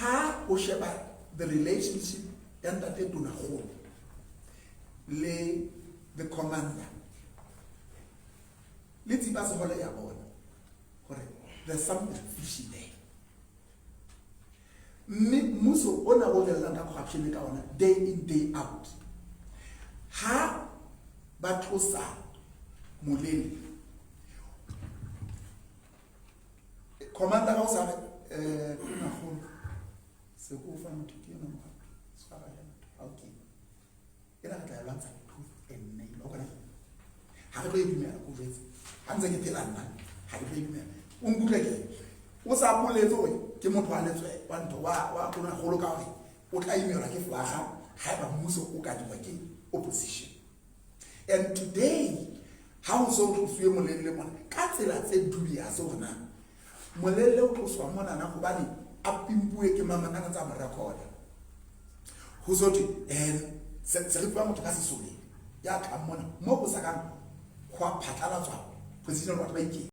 Ha o sheba the relationship ya ntate Tonakgolo le the commander le tsiba sehole ya bona gore there's something fishy there. Mme mmuso ona o rellang ka corruption ka ona day in, day out, ha ba tlosa Molele commander ka o sa re Tonakgolo se ko fa motho ke ena mogape tshwara ya motho ha o ke ena re tla e lwantsha tooth and nail. O kona ha re tlo e dumela ko jwetse ha ntse ke phela nna ha ke tlo e dumela. O nkutlwe ke o sa boletse hore ke motho wa letswe wa ntho wa Tonakgolo ka hore o tla imelwa ke flaga haeba mmuso o ka diwa ke opposition. And today ha o so tlosuwe Molelle mona ka tsela tse dubious hore na Molelle o tloswa monana hobane a pimpuwe ke mamang a ntse a mo recorda ho so thwe se re fuwa motho ka sesole ya tlang mona mo ho sa kang ho a phatlalatswa position batho ba ikeng.